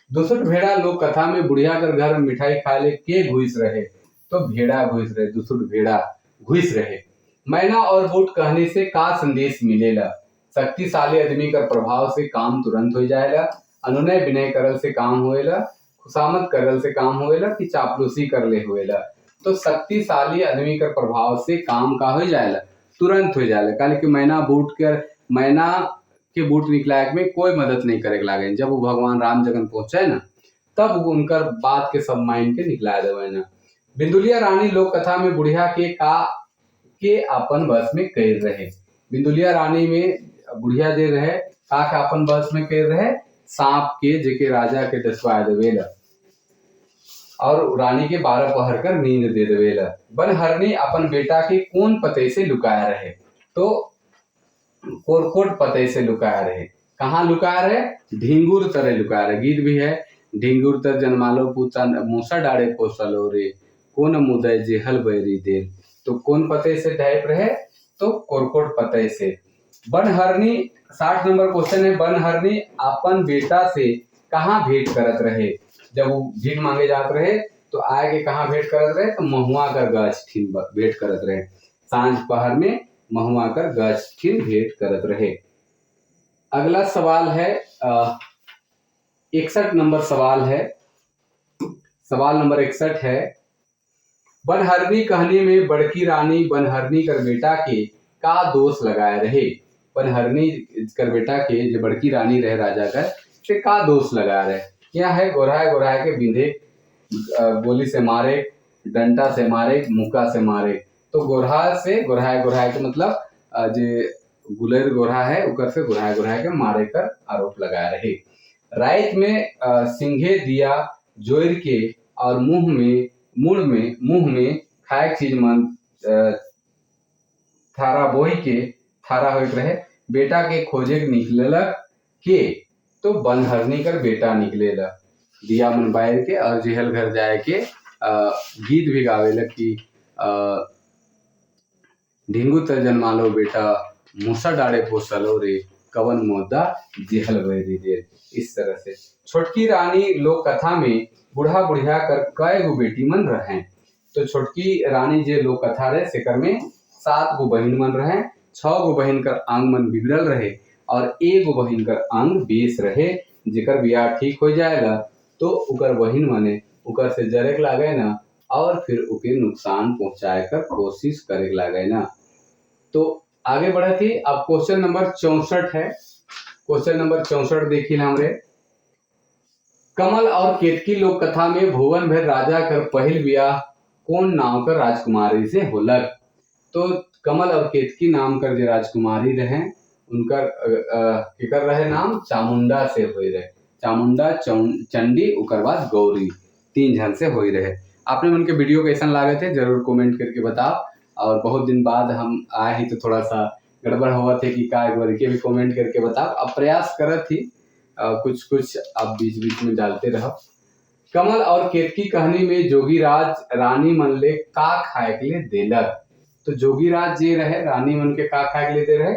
दूसर भेड़ा लोक कथा में बुढ़िया कर घर में मिठाई खा ले के घुस रहे, तो भेड़ा घुस रहे, दूसर भेड़ा घुस रहे। मैना और बूट कहने से का संदेश मिलेला। शक्तिशाली आदमी कर प्रभाव से काम तुरंत हो जाएगा, अनुनय विनय करल से काम होएला, खुशामद करल से काम होएला कि चापलूसी कर ले होएला। तो शक्तिशाली आदमी कर प्रभाव से काम का हो जाएला, तुरंत हो जाएला। काहे कि मैना बूट कर, मैना के बूट निकलाए में कोई मदद नहीं करे लागे। जब वो भगवान राम जगन पहुंचे ना तब उनकर बात के सब मान के निकला देवे ना। बिंदुलिया रानी लोक कथा में बुढ़िया के का के अपन बस में कर रहे। बिंदुलिया रानी में बुढ़िया जे रहे का के अपन बस में कर रहे, सांप के जेके राजा के डसवा देवेला और रानी के 12 पहर कर नींद दे देवेला। बनहरनी अपन बेटा के कौन पते से लुकाया रहे, तो कोरकोट पते से लुकाया रहे। कहाँ लुकाया रहे, ढिंगुर तरह लुकाया रहे। गीत भी है, ढिंगुर तर जन्मालो पूता मूसा डाड़े पोसलो रे, कौन मुदय जेहल बैरी देल। तो कौन पते से ढाइप रहे, तो कोरकोट पते से। बनहरनी 60 नंबर क्वेश्चन है, बनहरनी अपन बेटा से कहाँ भेंट करत रहे। जब वो भीख मांगे जात रहे तो आए के कहाँ भेंट करत रहे, तो महुआ कर गाछ ठीन भेंट करत रहे। सांझ पहर में महुआ कर गाछ ठीन भेंट करत रहे। अगला सवाल है 61 नंबर सवाल है। सवाल नंबर 61 है, बनहरनी कहानी में बड़की रानी बनहरनी कर बेटा के का दोष लगाए रहे। बनहरनी कर बेटा के जो बड़की रानी रहे राजा कर से का दोष लगाए रहे। क्या है, गोराए गोराए के बिंधे, गोली से मारे, डंडा से मारे, मुक्का से मारे। तो गोरहा से गोराए गोराए के मतलब जे गुलेर गोरहा है उकर से गोराए गोराए के मारे कर आरोप लगाए रहे। रात में सिंघे दिया जोर के और मुंह में खाए चीज मन थारा बोही के थारा होइत रहे। बेटा के खोजे निकलक के तो बनहरनी कर बेटा निकलेला। दिया मन बाहर के और जेहल घर जाए के गीत भी गावेला कि ढिंगू तर जन्मालो बेटा मूसा डाड़े पोसलो रे, कवन मोदा जेहल बैरी देर। इस तरह से छोटकी रानी लोक कथा में बूढ़ा बुढ़िया कर कई गो बेटी मन रहे। तो छोटकी रानी जे लोक कथा रहे सेकर में 7 गो बहन मन रहे, 6 गो बहन कर अंग मन बिगड़ल रहे और 1 गो बहन कर अंग बेस रहे। जेकर बियाह ठीक हो जाएगा तो उकर बहन मने उकर से जरे लागे ना और फिर उके नुकसान पहुंचाए कर कोशिश करे लागे ना। तो आगे बढ़े थी। अब क्वेश्चन नंबर 64 है। क्वेश्चन नंबर 64 देखिए हमरे, कमल और केतकी लोक कथा में भुवन भैर राजा कर पहिल ब्याह कौन नाम कर राजकुमारी से होलक। तो कमल और केतकी नाम कर जो राजकुमारी रहे उनकर केकर रहे नाम चामुंडा से हो रहे। चामुंडा, चंडी, उकर बाद गौरी, 3 जन से हो रहे। आपने उनके वीडियो कैसन लागे थे जरूर कमेंट करके बताओ। और बहुत दिन बाद हम आए ही तो थोड़ा सा गड़बड़ हुआ थे कि का एक बार के भी कमेंट करके बताओ। अब प्रयास करत थी कुछ कुछ आप बीच बीच में डालते रहो। कमल और केतकी कहानी में जोगीराज रानी मन ले का खाए के लिए देलक। तो जोगीराज जे रहे रानी मन के का खाए के लिए दे रहे,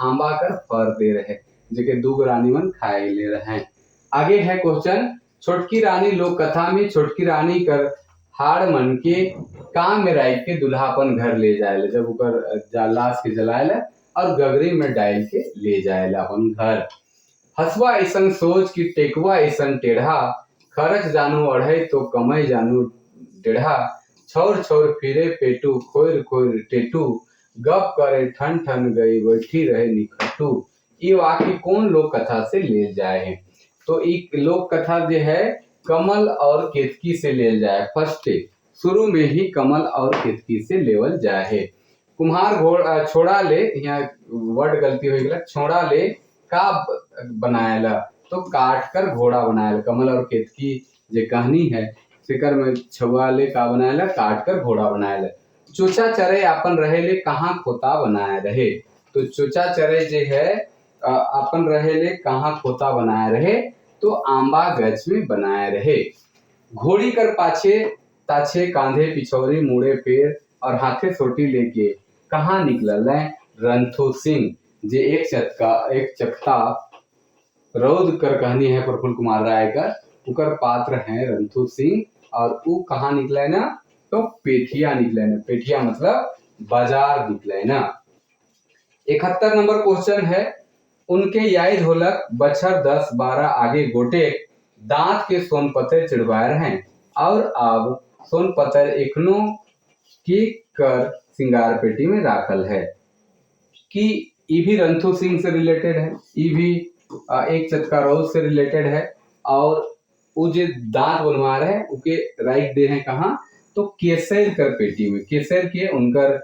आंबा कर फर दे रहे, जेके दू रानी मन खाए ले रहे। आगे है क्वेश्चन, छोटकी रानी लोक कथा में छोटकी रानी कर हाड़ मन के काम में राख के दुल्हा अपन घर ले जाए, जब उकर लाश के जलाए ले और गगरी में डाल के ले जाएला अपन घर। हसुआ ऐसन सोच कि टेकुआ ऐसन टेढ़ा, खर्च जानू अढ़ई तो कमई जानू डेढ़ा, छौर छौर फिरे पेटू खोर खोर टेटू, गप करे ठन ठन गई बैठी रहे निखट्टू। ये वाक्य कौन लोक कथा से लेल जाए है? तो एक लोक कथा जो है कमल और केतकी से लेल जाए। फर्स्ट शुरू में ही कमल और केतकी से लेवल जाए है। कुम्हार घोड़ा छोड़ा ले, यहाँ वर्ड गलती हो गया, छोड़ा ले का बनाएला तो काट कर घोड़ा बनाएला। कमल और केतकी जो कहानी है सिकर में छुआ ले का बनाएला, काट कर घोड़ा बनाएला। चोचा चरे अपन रहे ले कहाँ खोता बनाए रहे? तो चोचा चरे जो है अपन रहे ले कहाँ खोता बनाए रहे? तो आंबा गछ में बनाए रहे। घोड़ी कर पाछे ताछे कांधे पिछौरी मुड़े पेड़ और हाथे सोटी लेके कहाँ निकलल है? रंथू सिंह जे एक चकता रौद कर कहानी है प्रफुल्ल कुमार राय का, उकर पात्र हैं रंथू सिंह और उ कहाँ निकले ना? तो पेठिया निकले ना। पेठिया मतलब बाजार निकले ना। 71 नंबर क्वेश्चन है, उनके याद होलक बछर 10-12 आगे गोटे दांत के सोनपत्थर चिड़वाए रहे और अब सोनपत्थर एखनो की कर सिंगार पेटी में राखल है। कि ये भी रंथू सिंह से रिलेटेड है, ये भी एक चटका रोज से रिलेटेड है और वो जो दांत बनवा रहे हैं उके राख दे हैं कहाँ? तो केसर कर पेटी में। केसर के उनकर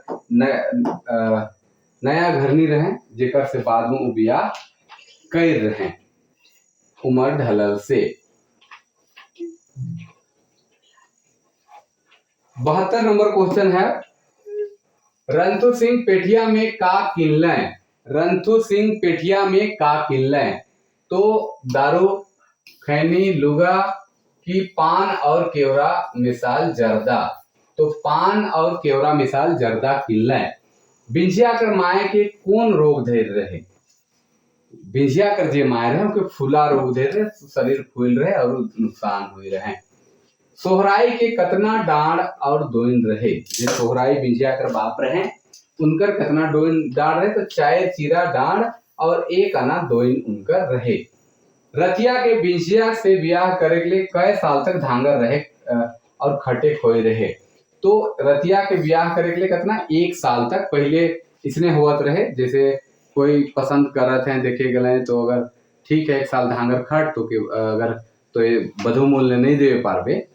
नया घरनी रहे जेकर से बाद में उ बियाह कर रहे उमर ढलल से। 72 नंबर क्वेश्चन है, रंथू सिंह पेठिया में का किनले? रंथू सिंह पेठिया में का किनले? तो दारू खैनी लुगा की पान और केवरा मिसाल जर्दा। तो पान और केवरा मिसाल जर्दा किनले। बिंझिया कर माए के कौन रोग धर रहे? बिंझिया कर जे माए रहे उनके फूला रोग धर रहे, शरीर फूल रहे और नुकसान हुए रहे। सोहराई के कतना डांड और दोइन रहे? जे सोहराई बिंझिया कर बाप रहे उनकर कतना दोइन डांड रहे? तो 4 चीरा डांड और 1 आना दोइन उनकर रहे। रतिया के बिंझिया से ब्याह करे के लिए कई साल तक धांगर रहे और खटे खोए रहे। तो रतिया के ब्याह करे के लिए कितना 1 साल तक पहले इसने होवत रहे। जैसे कोई पसंद करत हैं देखे गए तो अगर ठीक है 1 साल धांगर खट तो के अगर तो ये बधु मूल्य नहीं दे पारबे,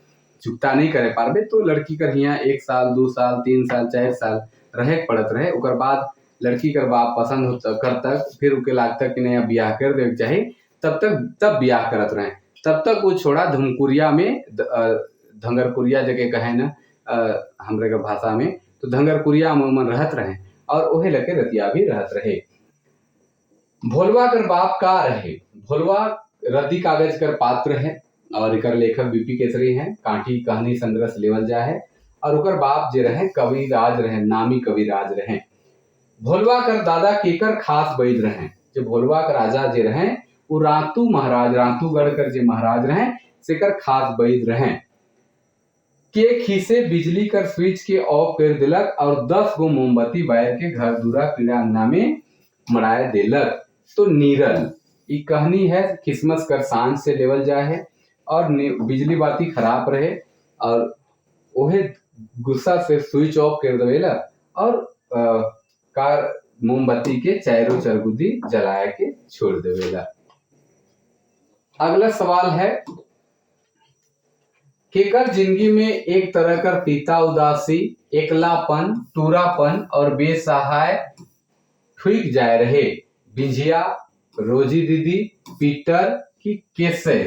चुकता नहीं करे पारबे तो लड़की कर हियाँ 1 साल 2 साल 3 साल 4 साल रहे पड़त रहे। ओकर बाद लड़की कर बाप पसंद होता कर तक फिर उके लागता कि नहीं अब ब्याह कर देवे चाहिए, तब तक तब ब्याह करत रहे। तब तक वो छोड़ा धुमकुरिया में धंगरकुरिया जगह कहे ना हमरे के भाषा में, तो धंगरकुरिया में उमन रहत रहे और ओहे लके रतिया भी रहत रहे। भोलवा कर बाप का रहे? भोलवा रद्दी कागज कर पात्र है और एकर लेखक बीपी केसरी हैं। कांटी कहानी संग्रह से लेवल जाए है और उकर बाप जे रहे कविराज रहे, नामी कविराज रहे। भोलवा कर दादा केकर खास बैद रहे? जो भोलवा कर राजा जे रहे वो रातू महाराज, रातूगढ़ कर जे महाराज रहे सेकर खास बैद रहे। के खीसे बिजली कर स्विच के ऑफ कर दिलक और 10 गो मोमबत्ती बायर के घर दूरा पीड़ा अंगना में मराए दिलक। तो नीरल ये कहानी है किस्मत कर सांझ से लेवल जाए है और बिजली बाती खराब रहे और ओहे गुस्सा से स्विच ऑफ कर देवेला और कार मोमबत्ती के चारों चरगुदी जलाए के छोड़ देवेला। अगला सवाल है, केकर जिंदगी में एक तरह का तीता उदासी, एकलापन, टूरापन और बेसहाय ठुक जाए रहे? बिंझिया, रोजी दीदी, पीटर की कैसे?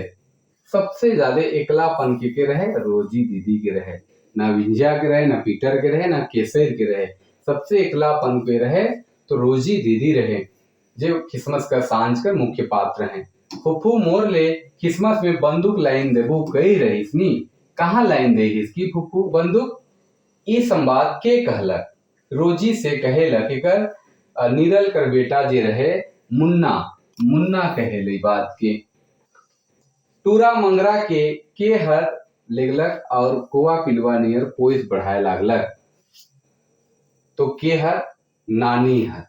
सबसे ज्यादा एकलापन के रहे? रोजी दीदी के रहे, ना बिंझिया के रहे, ना पीटर के रहे, ना केसर के रहे। सबसे एकलापन पे रहे तो रोजी दीदी रहे, जो किस्मत का सांझ कर मुख्य पात्र हैं। फुफू मोर ले किस्मत में बंदूक लाइन देबू कही रहीस नी, कहाँ लाइन दे इसकी फुफू बंदूक? ई संवाद के कहलक? रोजी से कहेलक एकर नीरल कर बेटा जे रहे मुन्ना, मुन्ना कहेले बात के। टूरा मंगरा के हर लेगलक और कोवा पिलवा नियर पोइस बढ़ाए लागलक। तो के हर? नानी हर।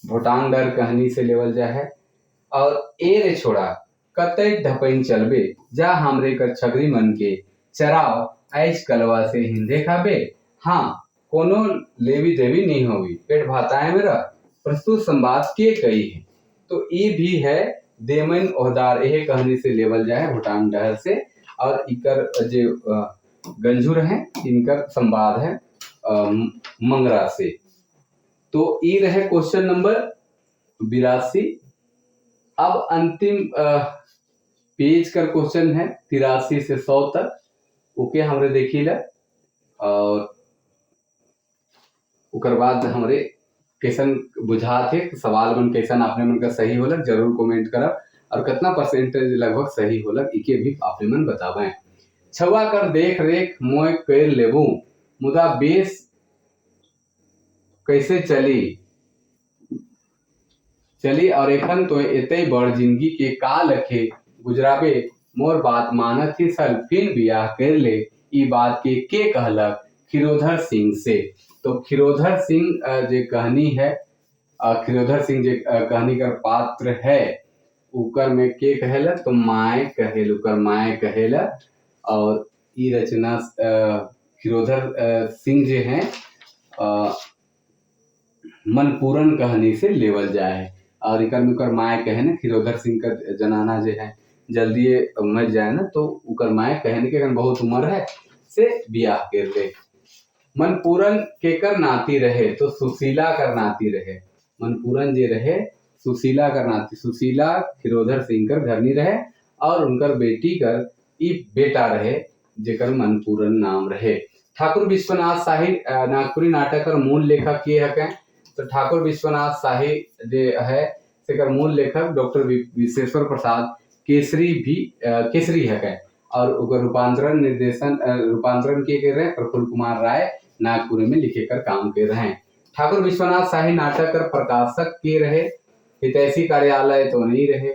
भोटांग डर कहानी से लेवल जाए है। और ए रे छोड़ा कतई ढपैन चलबे, जा हमरे कर छगरी मन के चराव, आइज कलवा से हिंदे खाबे, हाँ कोनो लेवी देवी नहीं होगी, पेट भाताए में रह। प्रस्तुत संवाद के कई है? तो ये भी है देमन ओहदार, यह कहानी से लेवल जाए भोटांग डहर से। और इकर जो गंजू रहे इनकर संवाद है मंगरा से। तो ये रहे क्वेश्चन नंबर 82। अब अंतिम पेज कर क्वेश्चन है 83 से 100 तक, ओके हमरे देखी ला। और ओकर बाद हमरे कैसन बुझात है सवाल मन, कैसन आपने मन का सही होलक जरूर कमेंट करब, और कितना परसेंटेज लगभग सही होलक इके भी आपने मन बतावें। छुआ कर देख रेख मोय कर लेबू, मुदा बेस कैसे चली चली, और एखन तो एते बड़ जिंदगी के का लखे गुजराबे, मोर बात मानत ही सल फिर बियाह कर ले, ई बात के कहलक खिरोधर सिंह से। तो खिरोधर सिंह जे कहानी है, खिरोधर सिंह जे कहानी का पात्र है उकर में के कहेला? तो माए कहेल, उकर माए कहेला। और ई रचना खिरोधर सिंह जे हैं मनपूरन कहानी से लेवल जाए है। और इकर में उकर माए कहे ना, खिरोधर सिंह का जनाना जे है जल्दी मर जाए ना, तो उकर माए कहे ना कि अगर बहुत उम्र है से बियाह कर ले। मनपूरन केकर नाती रहे? तो सुशीला कर नाती रहे। मनपूरन जे रहे सुशीला कर नाती, सुशीला खिरोधर सिंह कर घरनी रहे और उनकर बेटी कर ई बेटा रहे जेकर मनपूरन नाम रहे। ठाकुर विश्वनाथ शाही नागपुरी नाटक कर मूल लेखक के हकें? तो ठाकुर विश्वनाथ शाही जे है सेकर मूल लेखक डॉक्टर विश्वेश्वर प्रसाद केसरी भी केसरी हकें। और उकर रूपांतरण निर्देशन रूपांतरण के कर रहे हैं प्रफुल्ल कुमार राय, नागपुर में लिखे कर काम कर रहे हैं। ठाकुर विश्वनाथ शाही नाटक कर प्रकाशक के रहे? हितैषी कार्यालय तो नहीं रहे,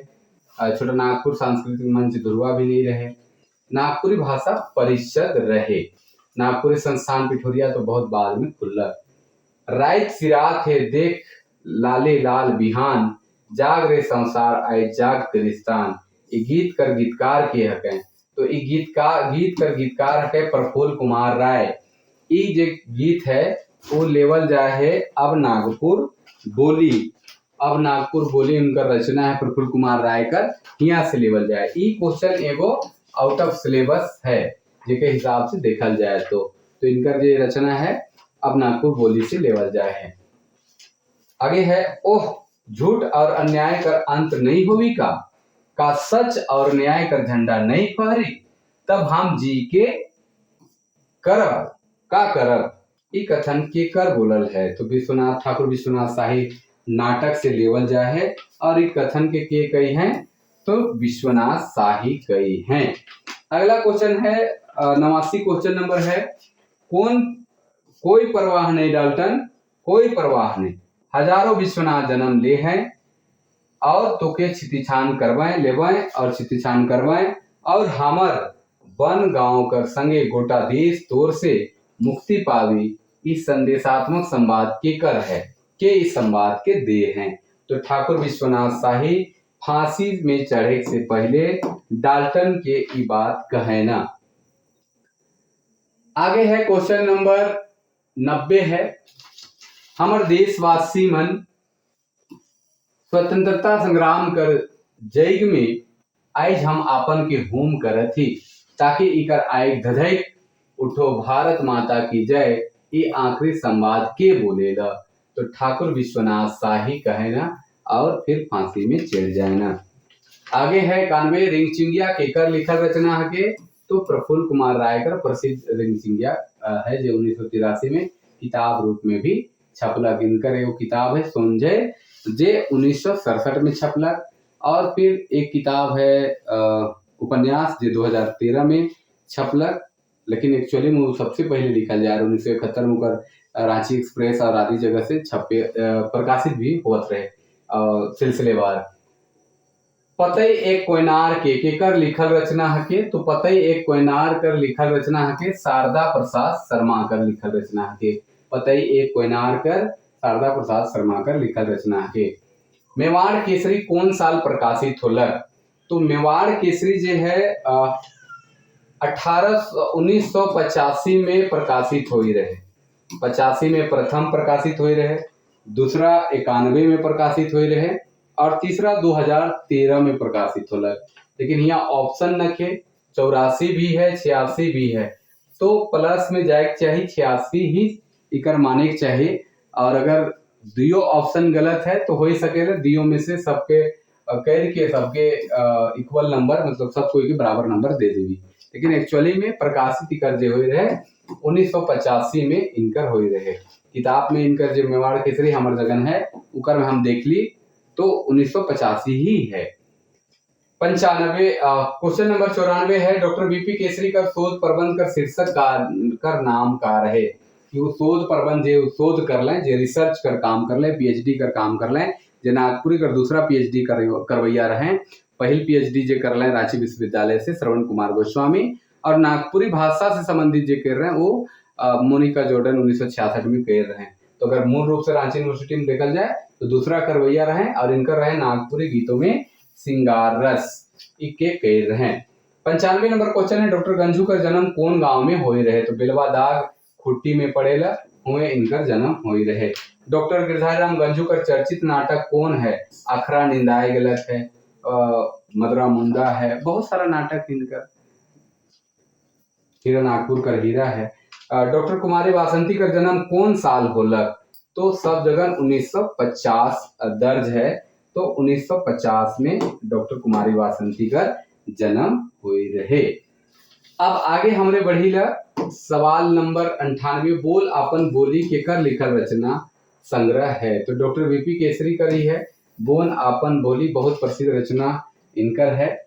छोटा नागपुर सांस्कृतिक मंच धुरवा भी नहीं रहे, नागपुरी भाषा परिषद रहे, नागपुरी संस्थान पिठोरिया तो बहुत बाद में खुलल। राइत सिरात है देख लाले लाल बिहान, जाग रे संसार आए जाग क्रिस्तान, ये गीत कर गीतकार के हकें? तो ये गीत कर गीतकार हके प्रफुल्ल कुमार राय। ये जे गीत है वो लेवल जाए है अब नागपुर बोली, अब नागपुर बोली उनका रचना है प्रफुल्ल कुमार राय कर, यहाँ से लेवल जाए। ये क्वेश्चन एगो आउट ऑफ सिलेबस है जेके हिसाब से देखल जाए तो इनका जो रचना है अब नागपुर बोली से लेवल जाए है। आगे है ओह झूठ और अन्याय कर अंत नहीं होवी का सच और न्याय कर झंडा नहीं फहरी, तब हम जी के करब का करब, ई कथन के कर बोलल है? तो विश्वनाथ ठाकुर विश्वनाथ शाही नाटक से लेवल जाए है और ई कथन के कही हैं? तो विश्वनाथ शाही कही हैं। अगला क्वेश्चन है 89 क्वेश्चन नंबर है, कौन कोई परवाह नहीं डाल्टन, कोई परवाह नहीं, हजारों विश्वनाथ जन्म ले हैं और तोके छितिछान करवाएं लेवाएं और छितिछान करवाएं और हमर वन गांव कर संगे गोटा देश तोर से मुक्ति पावी, इस संदेशात्मक संवाद के कर है, के इस संवाद के दे हैं? तो ठाकुर विश्वनाथ शाही फांसी में चढ़े से पहले डाल्टन के ई बात कहे ना। आगे है क्वेश्चन नंबर 90 है, हमर देशवासी मन स्वतंत्रता संग्राम कर जैग में आइज हम आपन के होम करत ही, ताकि इकर आइग धधक उठो भारत माता की जय, ये आखिरी संवाद के बोलेला? तो ठाकुर विश्वनाथ शाही कहे ना और फिर फांसी में चढ़ जाए ना। आगे है 91 रिंगचिंगिया केकर लिखल रचना हके? तो प्रफुल्ल कुमार राय कर प्रसिद्ध रिंगचिंगिया है जो 1983 में किताब रूप में भी छपलक। इनकर एगो किताब है सोनजय जे 1967 में छपलक, और फिर एक किताब है उपन्यास जे 2013 में छपलक, लेकिन एक्चुअली में वो सबसे पहले लिखल जाए 1971 में ओकर रांची एक्सप्रेस और आदि जगह से छपे प्रकाशित भी होत रहे सिलसिलेवार। पतई एक कोयनार के केकर लिखल रचना हके? तो पतई एक कोयनार कर लिखल रचना हके शारदा प्रसाद शर्मा कर लिखल रचना हके। पतई एक कोयनार कर शारदा प्रसाद शर्मा कर लिखल रचना है। मेवाड़ केसरी कौन साल प्रकाशित होलक? तो मेवाड़ केसरी जे है 1985 में प्रकाशित होई रहे। 85 में प्रथम प्रकाशित होई रहे, दूसरा 91 में प्रकाशित होई रहे और तीसरा 2013 में प्रकाशित होलक। लेकिन यहाँ ऑप्शन न के 84 भी है, 86 भी है, तो प्लस में जाए के चाही 86 ही इकर माने के चाही। और अगर दुइयो ऑप्शन गलत है तो हो ही सकेला दुइयो में से सबके कर के सबके इक्वल नंबर, मतलब सब कोई के बराबर नंबर दे देवी। लेकिन एक्चुअली में प्रकाशित इकर जे होई रहे 1985 में इनकर होई रहे। किताब में इनकर जो मेवाड़ केसरी हमर जगन है उकर में हम देख ली तो 1985 ही है। 95 क्वेश्चन नंबर 94 है, डॉक्टर बीपी केसरी का शोध प्रबंध कर शीर्षक का नाम का रहे कि वो शोध प्रबंध जे शोध कर लें, जे रिसर्च कर काम कर लें, पीएचडी कर काम कर लें, जे नागपुरी कर दूसरा पीएचडी करवैया रहे, पहिल पीएचडी जे कर लें रांची विश्वविद्यालय से श्रवण कुमार गोस्वामी, और नागपुरी भाषा से संबंधित जे कर रहे हैं वो मोनिका जॉर्डन 1966 में कर रहे हैं। तो अगर मूल रूप से रांची यूनिवर्सिटी में देखा जाए तो दूसरा करवैया रहे और इनकर रहे नागपुरी गीतों में सिंगार रस इके कर रहे हैं। 95 नंबर क्वेश्चन है, डॉक्टर गंजू का जन्म कौन गांव में हो रहे? तो बेलवा दाग खुट्टी में पड़ेला हुए इनकर जन्म हो रहे। डॉक्टर गिरधारी राम गंजू का चर्चित नाटक कौन है? अखरा निंदाए गलत है, मदरा मुंडा है, बहुत सारा नाटक इनकर, हीरा नागपुर कर हीरा है। डॉक्टर कुमारी वासंती का जन्म कौन साल होलक? तो सब जगह 1950 दर्ज है, तो 1950 में डॉक्टर कुमारी वासंती का जन्म हुई रहे। अब आगे हमरे बढ़ीला सवाल नंबर 98, बोल अपन बोली के कर लिखल रचना संग्रह है? तो डॉक्टर वीपी केसरी करी है बोन आपन बोली, बहुत प्रसिद्ध रचना इनकर है।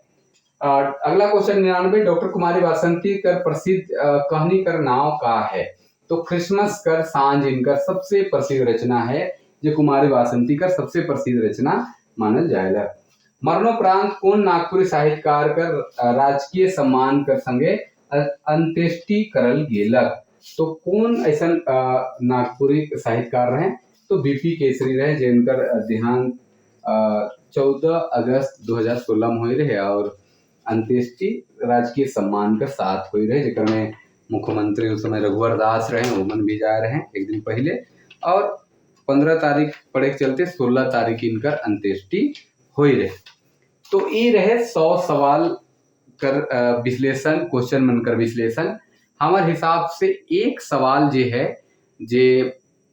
और अगला क्वेश्चन 99, डॉक्टर कुमारी वासंती कर प्रसिद्ध कहानी कर नाव का है? तो क्रिसमस कर सांझ इनकर सबसे प्रसिद्ध रचना है, जो कुमारी वासंती कर सबसे प्रसिद्ध रचना मानल जाएला। मरणोपरांत कौन नागपुरी साहित्यकार कर राजकीय सम्मान कर संगे अंत्येष्टि करल गेलक? तो कौन ऐसा नागपुरी साहित्यकार रहे? तो बीपी केसरी रहे, जिनकर देहांत 14 अगस्त 2016 में हुई रहे और अंत्येष्टि राजकीय सम्मान के साथ हुई रहे, जेकर में मुख्यमंत्री उस समय रघुवर दास रहे, उमन भी जा रहे हैं एक दिन पहले, और 15 तारीख पड़े के चलते 16 तारीख इनकर अंत्येष्टि हुई रहे। तो ये रहे 100 सवाल कर विश्लेषण, क्वेश्चन मन कर विश्लेषण। हमारे हिसाब से एक सवाल जे है जे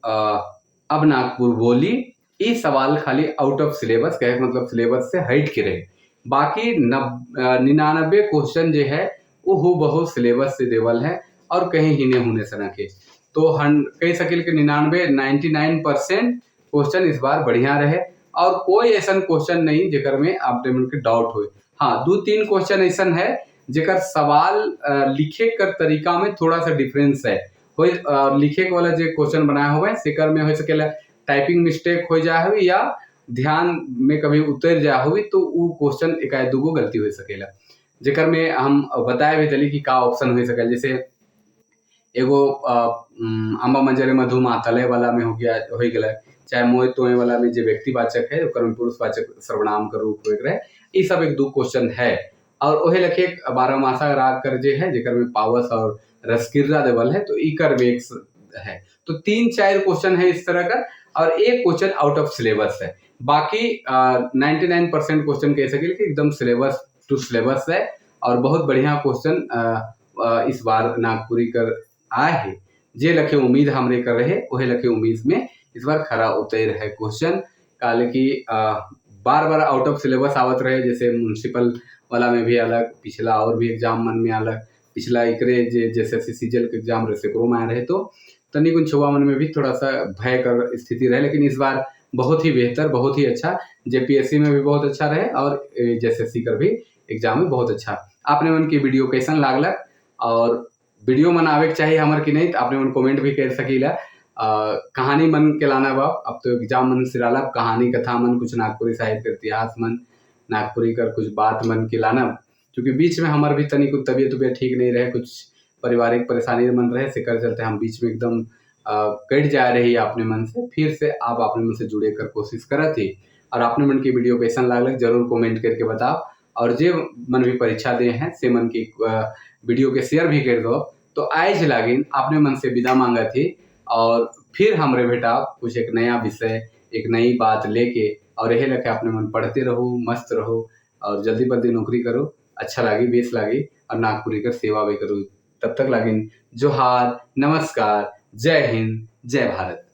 अब नागपुर बोली, ये सवाल खाली आउट ऑफ सिलेबस, कहे मतलब सिलेबस से हट के रहे, बाकी 99 क्वेश्चन जो है वो हूबहू सिलेबस से देवल है और कहीं हिने हुने से रखे। तो हम कह सकिल कि 99, 99% क्वेश्चन इस बार बढ़िया रहे और कोई ऐसा क्वेश्चन नहीं जेकर में आप मन के डाउट हो। हाँ, 2-3 क्वेश्चन ऐसा है जेकर सवाल लिखे कर तरीका में थोड़ा सा डिफरेंस है, हो लिखे वाला जो क्वेश्चन बनाया हुआ है सेकर में हो सकेला टाइपिंग मिस्टेक हो जाए हो या ध्यान में कभी उतर जा हुई, तो वो क्वेश्चन एक आध दूगो गलती हो सकेला, जेकर में हम बताए भी दली कि का ऑप्शन हो सकेला। जैसे एगो अम्बा मंजरे मधु मातले वाला में हो गया, हो गया, चाहे मोय तोय वाला में जो व्यक्तिवाचक है ओकर में पुरुषवाचक सर्वनाम का रूप हो रहे, ये सब एक दो क्वेश्चन है। और ओहे लखे एक बारहमासा राग कर जे है जेकर में पावस और रसकिर्रा देवल है, तो इकर भी एक है। तो 3-4 क्वेश्चन है इस तरह का और एक क्वेश्चन आउट ऑफ सिलेबस है, बाकी 99% क्वेश्चन कह सके कि एकदम सिलेबस टू सिलेबस है और बहुत बढ़िया क्वेश्चन इस बार नागपुरी कर आए है। जे लखे उम्मीद हमरे कर रहे वही लखे उम्मीद में इस बार खरा उतर है क्वेश्चन। काले कि बार बार आउट ऑफ सिलेबस आवत रहे, जैसे म्यूनसिपल वाला में भी अलग, पिछला और भी एग्जाम मन में अलग, पिछला इकरे जे जैसे सीजीएल के एग्जाम रहे सेकरो में आए रहे, तो तनी कुछ छुआ मन में भी थोड़ा सा भय कर स्थिति रहे, लेकिन इस बार बहुत ही बेहतर, बहुत ही अच्छा, जेपीएससी में भी बहुत अच्छा रहे और जेएसएससी कर भी एग्जाम में बहुत अच्छा। आपने मन की वीडियो कैसन लागलक और वीडियो मन आवे के चाहिए हमर कि नहीं, तो आपने मन कमेंट भी कर सकीला। कहानी मन के लाना बा, अब तो एग्जाम मन सिराला, कहानी कथा मन कुछ नागपुरी साहित्य के इतिहास मन नागपुरी कर कुछ बात मन के लाना, क्योंकि बीच में हमार भी तनी कुछ तबीयत उबियत ठीक नहीं रहे, कुछ पारिवारिक परेशानी मन रहे, से कर चलते हम बीच में एकदम कट जा रही आपने मन से, फिर से आप अपने मन से जुड़े कर कोशिश करत ही। और आपने मन की वीडियो कैसन लागल, जरूर कमेंट करके बताओ। और जे मन भी परीक्षा दे हैं से मन की वीडियो के शेयर भी कर दो। तो आज लागिन आपने मन से विदा मांगा थी और फिर हमरे भेटा कुछ एक नया विषय, एक नई बात लेके। और यही लगे अपने मन पढ़ते रहो, मस्त रहो और जल्दी बल्दी नौकरी करो, अच्छा लगी, बेस लगी और नागपुरी कर सेवा भी करो। तब तक लागिन जोहार, नमस्कार, जय हिंद, जय भारत।